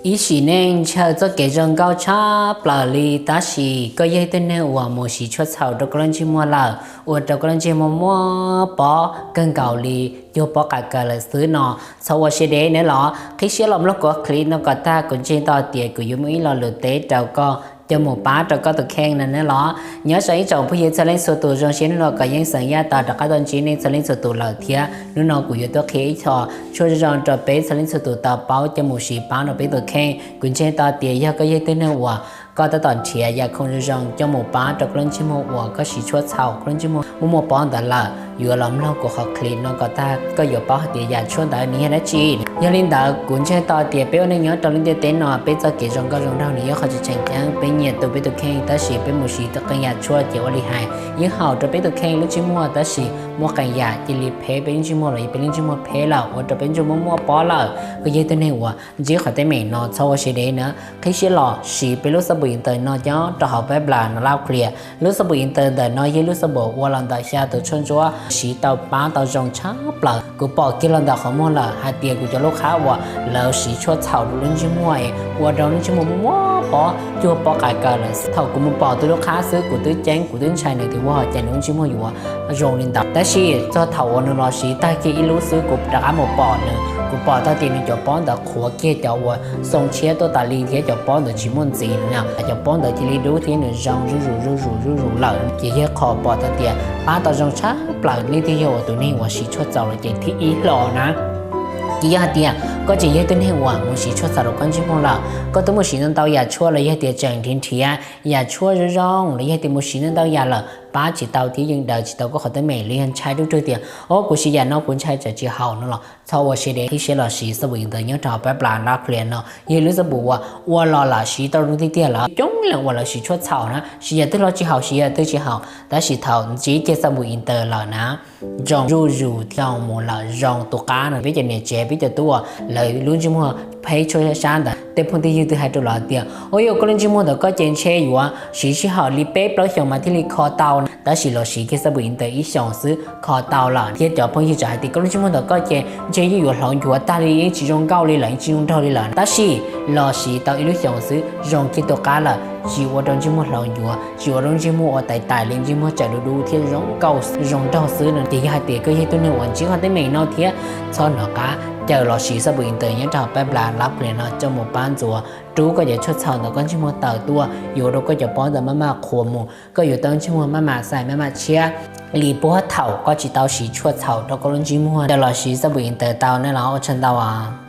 Ib sim neej ntshaw txoj kev zoo nkauj tshaj plaws li, tab sis koj yog ib tug neeg uas mus siv tshuaj txhaum rau koj lub ntsej muag lawm, ua rau koj lub ntsej muag muaj pob kawg nkaus li, cuag pob qav kaws lawm xwb no. Txhob ua siab deb nawb los, qhib siab los mloog kuv clip no kom tag, kuv ntseeg tau tias kuv yuav muaj ib lo lus teb rau koj coj mus pab rau koj tus kheej no nawb los. Nyob zoo ib tsoom phooj ywg txhua leej txhua tus, zoo siab hnub no koj yeej xeem yaj tau rov qab tau ntsib nej txhua leej txhua tus lawm thiab. Hnub no kuv yuav tuaj qhia ib qho tshuaj zoo zoo rau peb txhua leej txhua tus tau paub coj mus siv pab rau peb tus kheej. Kuv ntseeg tau tias yog koj yog ib tug neeg uas koj tab tom nrhiav yam khoom zoo zoo coj mus pab rau koj lub ntsej muag uas koj siv tshuaj txhaum koj lub ntsej muag muaj muaj pob ntawd lawm, yuav los mloog kuv qhov clip no kom tag koj yuav paub hais tias yam tshuaj ntawd nws yog dab tsi. Yog li ntawd kuv ntseeg tau tias peb ua neej nyob rau lub ntiaj teb no peb txoj kev zoo nkauj zoo nraug nws yog qhov tseem ceeb, peb nyiam tu peb tus kheej tab sis peb mus siv qee yam tshuaj ces ua li hais yeej haum rau peb tus kheej lub ntsej muag tab sis muaj qee yam cia li phem peb lub ntsej muag los yog peb lub ntsej muag phem lawm ua rau peb ntsej muag muaj pob lawm. Koj yog ib tug neeg uas ntsib qhov teeb meem no txhob ua siab deb na, qhib siab los siv peb lub xab npum internet no nyob rau hauv pab plas no lab qhia. Lub xab npum internet ntawm no yog lub xab npum ua los ntawm xya tus tshuaj ntsuab siv tau pab tau zoo tshaj plaws. Kuv pom kiag los ntawm qhov muag lawm hais tias kuv cov lub qhab uas lawv siv tshuaj txhaum rau lub ntsej muag es ua rau lub ntsej muag muaj pob cuag pob qav kaws lawm. Thaum kuv mus pom tus lub qhab xwb kuv twb ceeb, kuv twb ntshai nws tias ua cas nws lub ntsej muag yuav zoo li ntawd. Tab sis txog thaum uas nws los siv tag kiag ib lub xwb kuv rov qab mus pom nws, kuv pom tau tias nws cov pob ntawd qhuav kiag cov uas xoo tshiab tuaj tas li thiab cov pob ntawd tsis muaj ntxiv no, cov pob ntawd cia li dub thiab nws zoo zuj zus zuj zus zuj zus lawm. Ces yog qhov pom tau tias pab tau zoo tshaj plaws nej twb yog ua tus neeg uas siv tshuaj txhaum los ces thib ib hlo na. Ces yog hais tias koj tseem yog tus neeg uas mus siv tshuaj txhaum rau koj ntsej muag lawm, koj twb mus siv ntau ntau yam tshuaj los yog tias tseem nrhiav nrhiav yam tshuaj zoo zoo los yog tias mus siv ntau ntau yam lawm pab tsis tau thiab yeej daws tsis tau koj qhov teeb meem los yog ntshai ruj rug tias o kuv siv yam no kuv ntshai tsam tsis haum no los txhob ua siab deb, qhib siab los siv xab npum internet nyob rau hauv pab plas lab qhia no. Yog lub xab npum uas ua los lawm siv tau zoo tiag tiag lawm, coob leej uas lawv siv tshuaj txhaum na siv yam twg los tsis haum, siv yam twg tsis haum, tab sis thaum ntsib kiag xab npum internet lawm na zoo zuj zus thiab mus lawm zoo tus qab no. Peb cov niam tsev peb cov tub uas lawv lub ntsej muag phem tshuaj sab sab ntawd tej phooj tej ywg twb hais rau lawv tias o yog koj lub ntsej muag ntawm koj ces ntshe yuav siv sij hawm li peb plaub xyoos mas thiaj li kho tau na, tab sis los siv kiag xab npum internet ib xyoos xwb kho tau lawm. Thiab cov phooj ywg txawm hais tias koj lub ntsej muag ntawm koj ces ntshe yeej yuav hloov ncuav tag li, yeej tsis zoo nkauj li lawm, yeej tsis zoo nraug li lawm, tab sis los siv tau ib lub xyoos xwb zoo kiag tus qab lawm, tsis ua rau ntsej muag hloov ncuav, tsis ua rau ntsej muag ua tais tais li, ntsej muag tseem dub dub thiab zoo nkauj zoo nraug xwb no. Ces yog hais tias koj yog ib tug neeg uas ntsib qhov teeb meem no thiab txhob hnov qab, caw los siv xab npum internet nyob rau hauv pab plas lab qhia no coj mus pab ntxuav rub koj cov tshuaj txhaum ntawm koj ntsej muag tawm tuaj, yuav ua rau koj cov pob ntawd maj mam qhuav mus, koj yuav tau ntsej muag maj mam xais maj mam tshiab li puag thaum koj tsis tau siv tshuaj txhaum rau koj lub ntsej muag. Caw los siv xab npum internet tau nej los ua tsaug ntau.